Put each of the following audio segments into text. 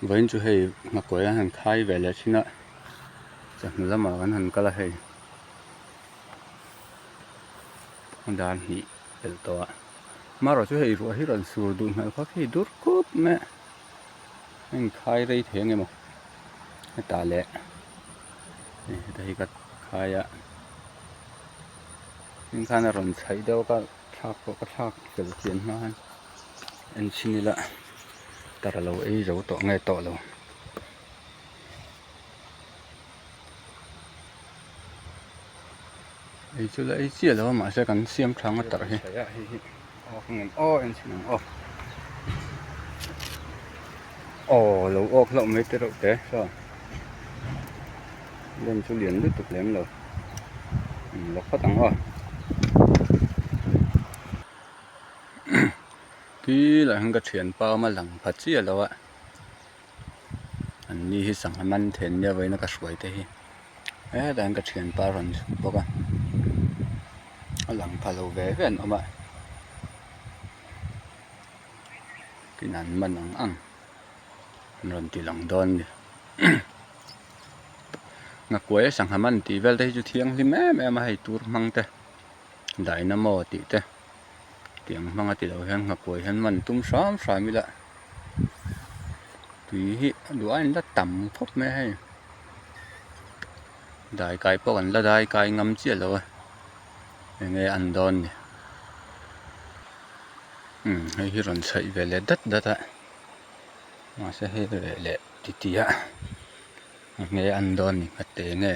Vawiin chu hei nghakuai an han khai ve leh thin a, chawhnu lamah kan han kal a hei dar hnih pelh tawh a marawh chu hei ruah hi rawn sur duh hmel khawp hi dur khup mai a a inkhai rei thei ang emaw hetah leh heta hi ka khai a tin khan a rawn chhaih deuh a ka thlak pawh ka thlak fel chian hma khan en chhin ila tar alo ei zo tawh nge tawh lo. Ei chu la ei chiah lo a mahse kan siam tha ang a tarh hi aw en chhin ang aw aw lo awk hlauh mai te reuh te saw lem chu lian lutuk lem lo la phawt ang aw khi lah hian ka thianpa awm a lang pha chiah lo a. An ni hi sangha man then nia vawiin a ka hruai te hi hetah hian ka thianpa a rawn chhuk bawk a a lang pha lo ve ve an awm a tin an man ang ang an rawn ti lang dawn a ni nghakuai a sangha man tih vel te hi chu thianghlim em em a hei tur hmang te dynamo tih te tiang hmang a ti lo hian nghakuai hian man tum hram hram ila. Tui hi a duh aiin la tam khawp mai a hei dai kai pawh kan la dai kai ngam chiah lo a eng nge an dawn ni umm hei hi rawn chhaih ve leh dat dat a mahse hei reh leh titi a eng nge an dawn ni nghat te nge.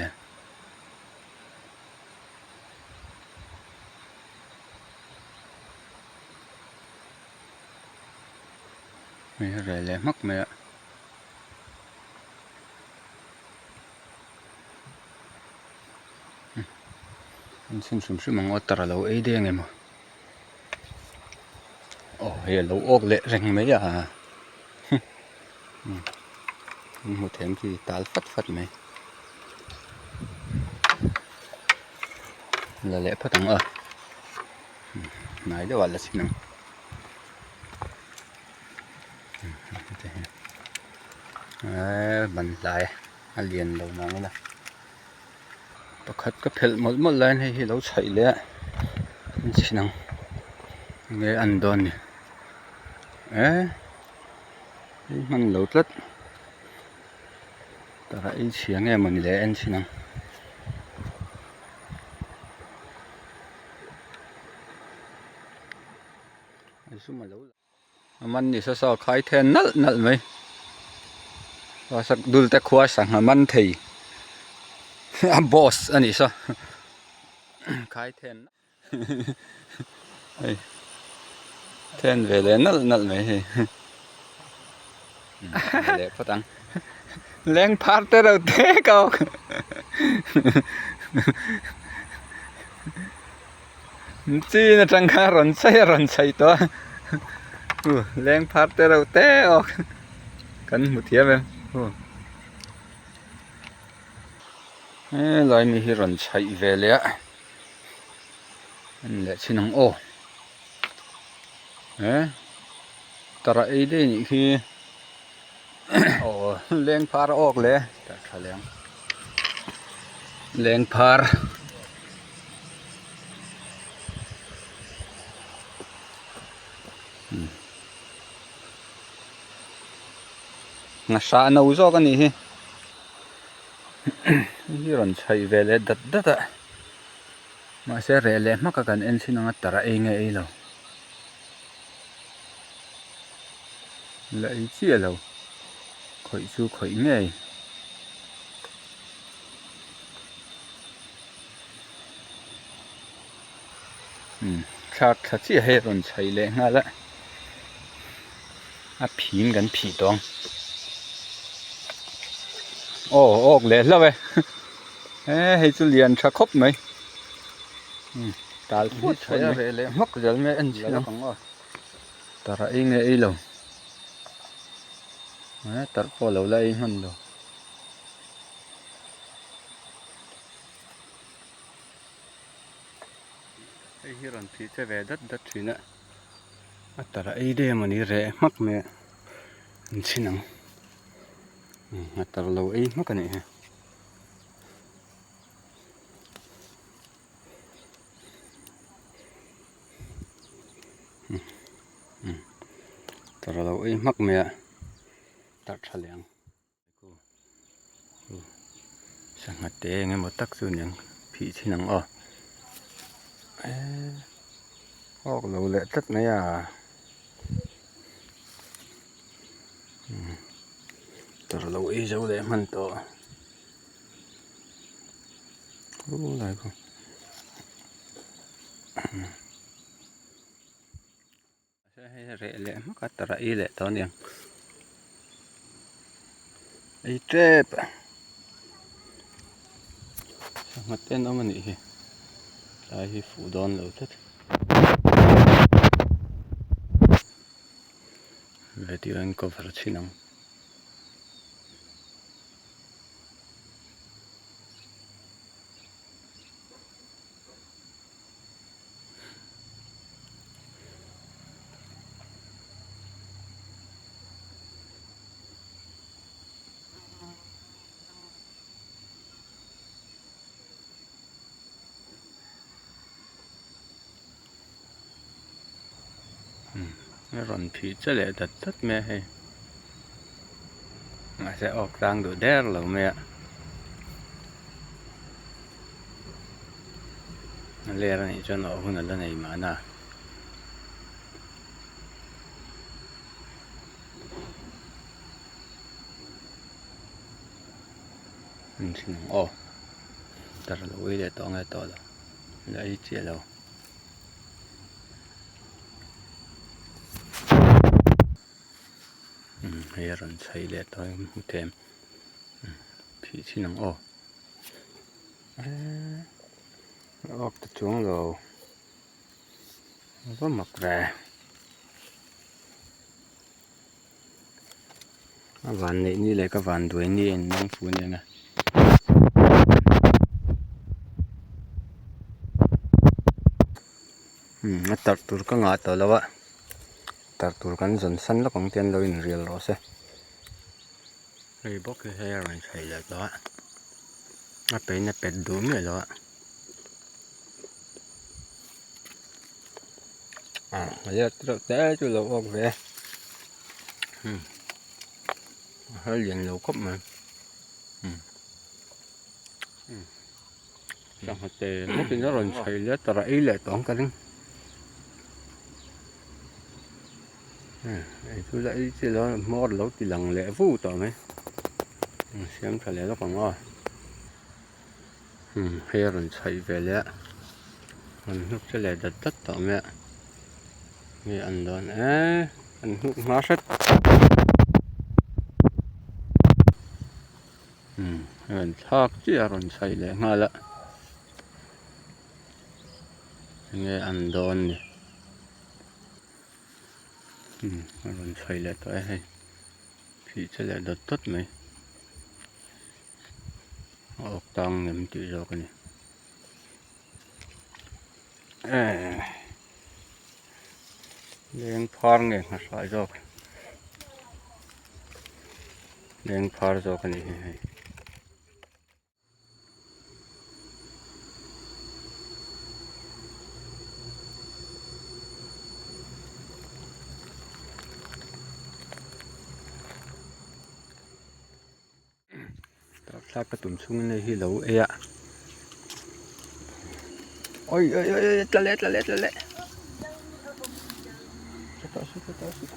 Hei a reh leh hmak mai a. An chhun hrim hrim ang aw tar alo ei deng emaw aw hei alo awk leh reng mai a an hmu them khi tal fat fat mai la leh phawt ang aw hnai deuh ah la chhin ang. Eee ban hlai a lian lo nang ila pakhat ka phelh mawlh mawlh laiin hei hi a lo chhaih leh a an chhin ang enge an dawn ni eee hei hman lo tlat tah ei chhia nge mawni le en chhin ang. A man ni saw saw khai then nalh nalh mai dul te khua sangha man thei a boss a nih saw khai then hei then ve leh nalh nalh mai hei leh phawt ang leng phar te reuh te ka awk. Chin atang khan rawn chei a rawn chei tawh a u leng phar te reuh te awk kan hmu thiam em u helai mi hi rawn chhaih ve leh a en leh chhin ang aw he tara ei daih anih khi aw leng phar a awk leh a tha leh ang leng phar. Ngahra no zawk a nih hi hei hi rawn chhaih ve leh dat dat a mahse reh leh hmak a kan en chhin ang a tara ei nge ei lo la ei chiah lo khawih chu khawih ngei. Thlak thla chiah hei a rawn chhaih leh nghal a a phiin kan phih tawh ang aw awk leh hlauh e he hei chu lian tha khawp mai tal phut phut mai reh leh hmak zel mai a en chhin ang tarh a ei nge ei lo tarh pawh a lo la ei hman lo. Hei hi rawn thih che ve dat dat thin a a tara ei daih a mawni reh hmak mai a an chhin ang. A tar lo ei hmak a nih hi. Tar lo ei hmak mai a tar tha leh ang. Sangha te eng emaw tak chu niang phih chhin ang aw eee awk lo leh tlat mai a tar lo ei zo leh hman tawh khulai khu. Hei reh leh hmak a tara ei leh tawh aniang ei tep a sangha te an awm anih hi tlai hi fuh dawn lo tlat vedio an cover chhin ang. A rawn phih che leh dat dat mai a hei mahse awk tlang duh der lo mai a. A ler anih chuan awh hun a la nei mahna. An thin ang aw tar lo ei leh tawh nge tawh lo la ei chiah lo. Hei a rawn chhaih leh tawh a hmu thei em phih chhin ang aw. Eee a awk ta chuang lo a va mak ve a van neih ni leh ka van duai ni a in mang fu aniang a umm a tarh tur ka ngah tawh lo a tarh tur kan zawn san lawk ang te an lo inrial rawh se. Hei bawk hi hei a rawn chhaih leh tawh a a pein a pet duh miah lo a ah a let reuh te chu a lo awk ve a umm a har lian lo khawp mai umm umm sangha te bawkin a rawn chhaih leh tawrh a ei leh tawh ang ka ring. Hei chu la ei chiah lo a hmawr lo ti lang leh vu tawh mai siam tha leh lawk ang aw hei a rawn chhaih ve leh a rawn hnuk che leh dat dat tawh mai a nge an dawn eee an hnuk hma hret a rawn thlak chiah a rawn chhaih leh nghal a enge an dawn ni. Umm a rawn chhaih leh tawh e hei phih che leh dawt dawt mai a awk tang nem tih zawk a ni eee leng phar nge hna hrai zawk leng phar zawk a ni hi hei. Thlak ka tum chhungin hei hi lo ei a oi oi oi oi tla leh tla leh tla leh tla tawh suh tla tawh suh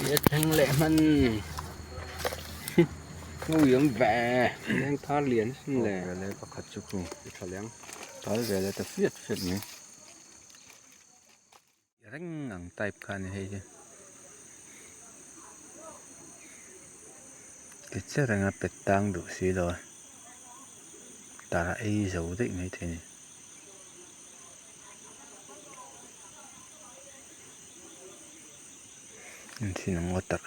ai a thleng leh hman Ngawi awm ve leng thar lian sin le ve leh pakhat chu khu i tha leng tal ve leh ta fiat fiat mai reng ang type kha a ni hei hi ti che reng a pet tang duh si lo a tar a ei zo daih mai thei a ni. Engtin ang aw tak.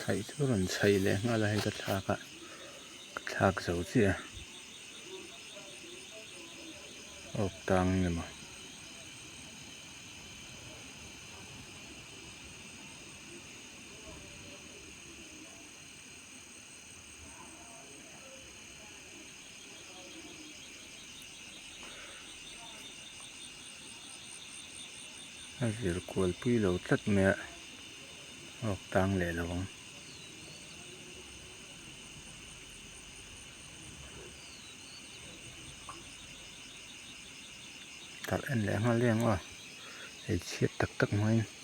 Chhaih chu rawn chhaih leh nghal a hei ka thlak a ka thlak zo chiah a. Awk tang nge maw. A zir kual pui lo tlat mai a awk tang leh lo ang. Tarh en leh nghal leng aw ei chhiat tak tak hmangin.